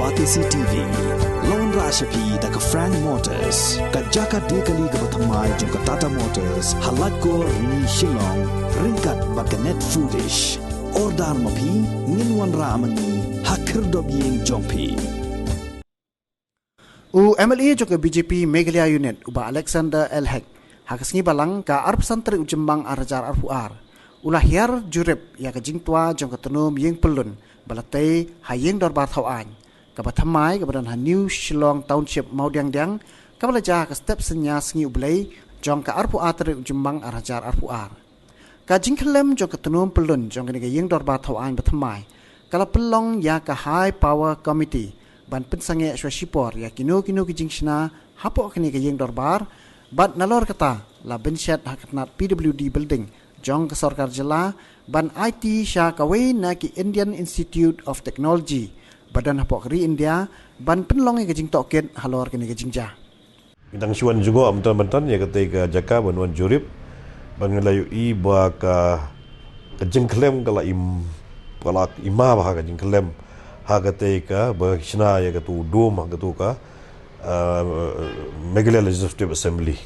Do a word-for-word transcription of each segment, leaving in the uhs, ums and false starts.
R T C T V. Long ra sha phi da ka Frank Motors, ka jaka de kali kaba thymmai jong ka Tata Motors, ha Laitkor Rni Shillong, ryngkat bad ka Net Foodish. Order ma phi, ngin wanrah ma ngi ha khyrdop ïing jong phi. U M L A jong ka B J P Meghalaya Unit, u Bah Alexander L Hek, ha ka sngi Balang ka arphew san tarik u Jymmang ar hajar arphew ar, u la hiar jurip ïa ka jingtwa jong ka tnum ïing pyllun ba la tei ha Ïing Dorbar Thawaiñ, kaba thymmai kaba don ha New Shillong Township Mawdiangdiang, kaba la jia ha ka step synñia Sngi U Blei jong ka arphew ar tarik u Jymmang ar hajar arphew ar. Ka jingkhyllem jong ka tnum pyllun jong kane ka Ïing Dorbar Thawaiñ ba thymmai ka la pynlong ïa ka High Power Committee ban pynsangeh shuwa shipor ïa kino kino ki jingshna hapoh kane ka Ïing Dorbar, bad nalor kata la bynshet ha ka tnat P W D building jong ka sorkar jylla ban aiti sha kawei na ki Indian Institute of Technology ba don hapoh ka ri India ban pynlong ïa ka jingtohkit halor kane ka jingjia. Ngi dang shu wan jngoh mynta mynta ïa katei ka jaka ban wan jurip, ba ngi la ïohi ba ka, ka jingkhyllem ka la im, ka la im bha ka jingkhyllem ha katei kaba shna ïa katu dum ha katu ka, ah, Meghalaya Legislative Assembly.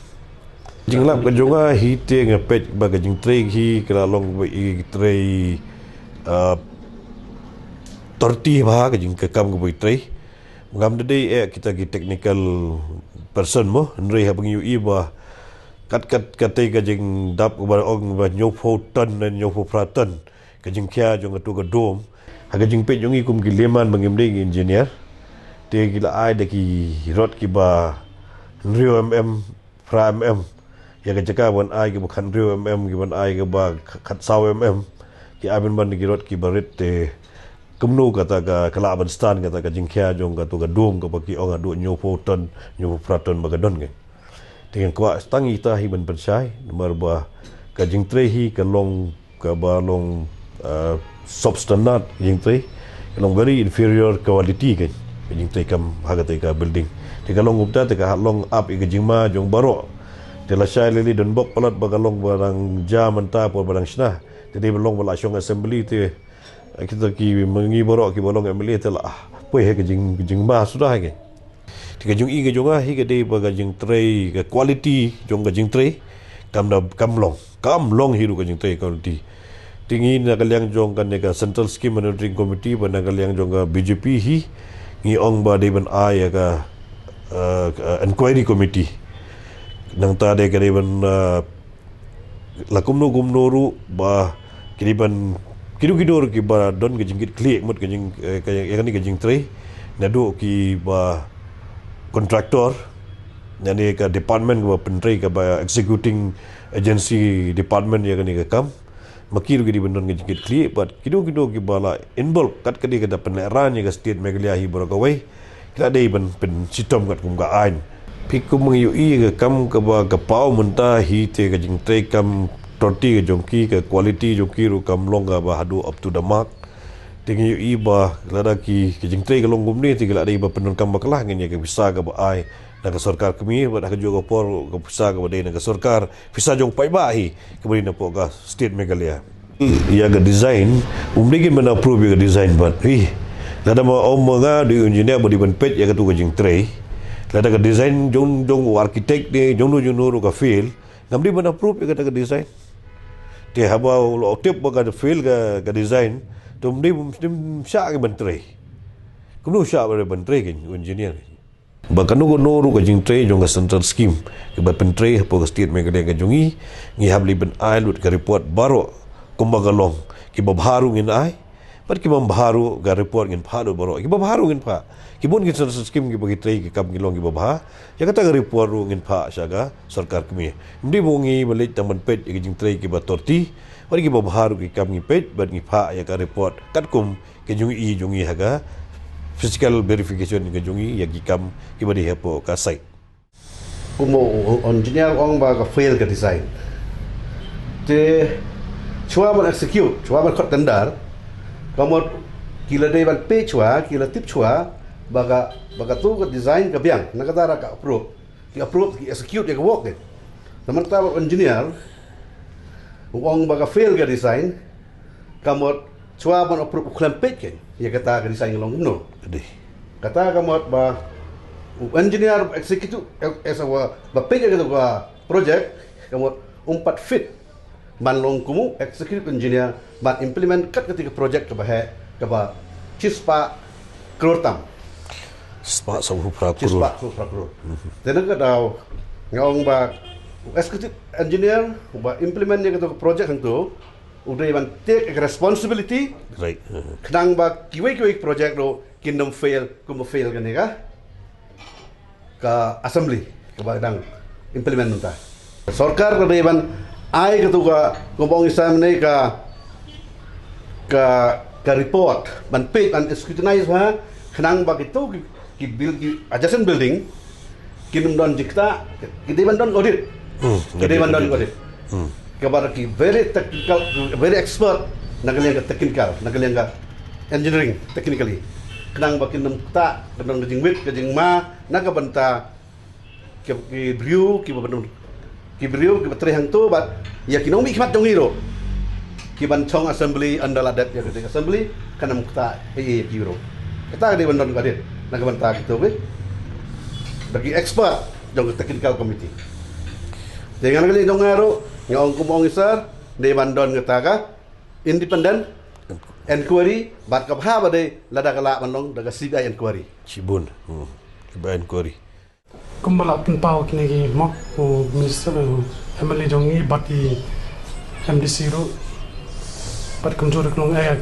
Jinglap ka jong nga hi te nga peit ba ka jingtrei hi ka la long ba i trei, ah, torti bha ka jing, ka kam kaba i trei. Ngam da dei eh kita ki technical person mo, hynrei haba ngi ïohi ba kat kat katei ka jingdap ba ong ba hynñiewphew ton ne hynñiewphew phra ton ka jingkhia jong katu ka dum. Ha ka jingpeit jong ngi kum ki layman ba ngim dei ki engineer, te ki la ai da ki rod kiba hynriew mm, phra mm. Ïa ka jaka ban ai kiba khathynriew mm, kiban ai kiba khatsaw mm, ki ai ban ban ki rod kiba rit te kumno kata ka, ka lah ban stand kata ka jingkhia jong katu ka dum kaba ki ong haduh hynñiewphew ton, hynñiewphew phra ton ba ka don ka. Te ngan kwah tang ita hi ban pynshai namar ba ka jingtrei hi ka long kaba long, ah, substandard jingtrei, ka long very inferior quality ka, ka jingtrei kam ha katei ka building. Te ka long kumta te ka long ap ïa ka jingma jong baroh. Te lashai lili donbok palat ba ka long ba dang jia mynta por ba dang shna. Te dei ba long ba la shong assembly te, ah, kita ki ma ngi baroh kiba long M L A te la, ah, poi ha ka jing, ka jingma suda ha ka. Te ka jong i ka jong nga hi ka dei ba ka jingtrei, ka quality jong ka jingtrei kam da, kam long, kam long hi ruh ka jingtrei quality. Te ngi na ka liang jong kane ka Central Scheme Monitoring Committee bad na ka liang jong ka B J P hi ngi ong ba dei ban ai ïa ka, eh, ka inquiry committee. Nangta dei ka dei ban, eh, la kumno kumno ruh ba ki dei ban, kino kino ruh kiba don ka jingkitkhlieh mut ka jing, eh, ka, ïa kane ka jingtrei naduh kiba contractor, ïa kane ka department kaba pyntrei, kaba executing agency department ïa kane ka kam, ma ki ruh ki dei ban don ka jingkitkhlieh bad kino kino kiba la involve kat ka dei ka da pynlehrain ïa ka state Meghalaya hi baroh kawei. Ki la dei ban pynshitom katkum ka aiñ. Phi kum ngi ïohi ka kam kaba ka paw mynta hi te ka jingtrei kam torti ka jong ki, ka quality jong ki ruh kam long kaba haduh up to the mark. Te ngi ïohi ba lada ki, ka jingtrei ka long kumne te ki la dei ba pyndonkam bakla ngin ïa ka pisa kaba ai na ka sorkar kmie bad ha kajuh ka por ka pisa kaba dei na ka sorkar, pisa jong paidbah hi kaba dei napoh ka state Meghalaya. Ïa ka design, um dei kin ban approve ïa ka design bad hi. Lada ma ong ma nga dei engineer ba dei ban peit ïa katu ka jingtrei. Lada ka design jong, jong u architect ne, jong no jong no ruh ka fail, ngam dei ban approve ïa kata ka design. Te haba u la tip ba ka fail ka, ka design, te um dei, um shah ki ban trei. Kumno shah ban trei ki engineer. Ba kano kano ruh ka jingtrei jong ka central scheme kiba pyntrei hapoh ka state Meghalaya ka jong ngi, ngi hap leit ban ai lut ka report baroh kumba ka long. Kiba bha ruh ngin ai bad kiba bha ruh ka report ngin phah lut baroh. Kiba bha ruh ngin phah. Ki bun ki central scheme kiba ki trei ki kam ki long kiba bha, ïa kata ka report ruh ngin phah sha ka sorkar kmie. Ym dei ba ngi ba leit tang ban peit ïa ki jingtrei kiba torti bad kiba bha ruh ki kam ngi peit bad ngi phah ïa ka report katkum ka jong i jong i ha ka physical verification ka jong i ïa ki kam kiba dei hapoh ka site. Kum u engineer ong ba ka fail ka design. Te shuwa ban execute, shuwa ban khot tender, ka mut ki la dei ban peit shuwa, ki la tip shuwa ba ka, ba katu ka design ka biang, na ka daw ka approve, ki approve, ki execute ïa ka work. Namar kata ba engineer u ong ba ka fail ka design, ka mut shuwa ban approve u khlem peit kein ïa kata ka design ka long kumno. Dei. Kata ka mut ba u engineer executive, eh, eh, sa ba, ba peit ïa kata ka project, ka mut um pat fit ban long kum u executive engineer ban implement kat kata ka project kaba heh, kaba shispah klur tam. Spah sawphew phra Shispah klur. Sawphew phra klur. Te na ka daw nga ong ba u executive engineer ba implement ïa kata ka project hangto u dei ban take responsibility Right. khnang ba kiwei kiwei project ruh kin ym fail kumba fail kane ka, ka assembly kaba dang implement mynta. Sorkar ka dei ban ai katu ka, kumba ong i Sam ne, ka, ka, ka report ban peit, ban scrutinize ha, khnang ba kitu ki, ki build, ki adjacent building kin ym don jingktah, ki dei ban don audit. Hmm, Ki dei ban don audit. Audit. Hmm. Kaba ki very technical, very expert na ka liang ka technical, na ka liang ka engineering technically. Khnang ba kin ym ktah, kin don ka jingwit, ka jingma na ka bynta ki, ki briew, kiba ban, ki briew kiba trei hangto bad ïa ki nongmihkhmat jong ngi ruh, kiban shong assembly, ynda la dep ïa ka assembly, kan ym ktah ei ei ïa ki ruh. Kata ka dei ban don ka dei na ka bynta kito ki, ba ki expert jong ka technical committee. Te ngan ka liang jong nga ruh, nga ong kum ong i Sir, dei ban don kata ka independent inquiry, bad ka bha ba dei lada ka lah ban long da ka C B I inquiry. Shibun. Hmm. C B I inquiry. Kumba la pynpaw kine ki mo, u minister, u M L A jong ngi bad i M D C ruh, bad kumjuh ruh ka long, eh,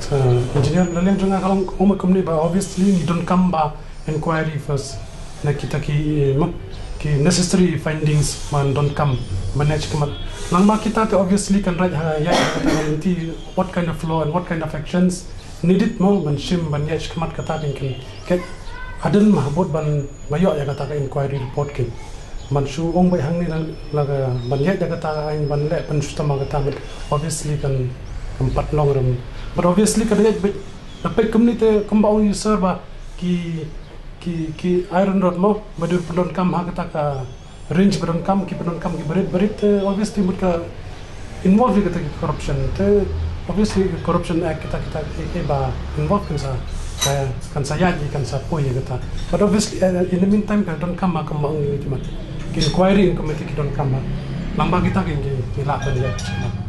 engineer, la liang jong nga ka long kumba kumne ba obviously ngi donkam ba inquiry first na kita ki, eh, mo, ki necessary findings ban donkam ban ïaid shakhmat. Nangba kita te obviously kan rai ha ïaid kata ka lynti, what kind of law and what kind of actions needed mo ban shim ban ïaid shakhmat kata kan kan. Ka, hadien ma bud ban ba ïoh ïa kata ka inquiry report kin. Ban shu ong beit hangne la, la ka ban ïaid ïa kata ka aiñ ban leh ban shu tama kata, obviously kan, kan pat long rem. But obviously kan ïaid beit, na peit kumne te kumba ong i Sir ba ki, ki, ki iron rod mo ba dei pyndonkam ha kata ka range ba donkam, ki ba donkam ki barit barit, eh, obviously mut ka involve ïa kata ki corruption. Te obviously Corruption Act kita kita, eh, eh, ba involve kan sa, eh, kan sa ïaid, kan sa poi ïa kata. But obviously, eh, in the meantime ka donkam ba kumba ong i Sir, ki inquiry committee ki donkam ba. Nangba kita ki, ki, ki lah ban ïaid.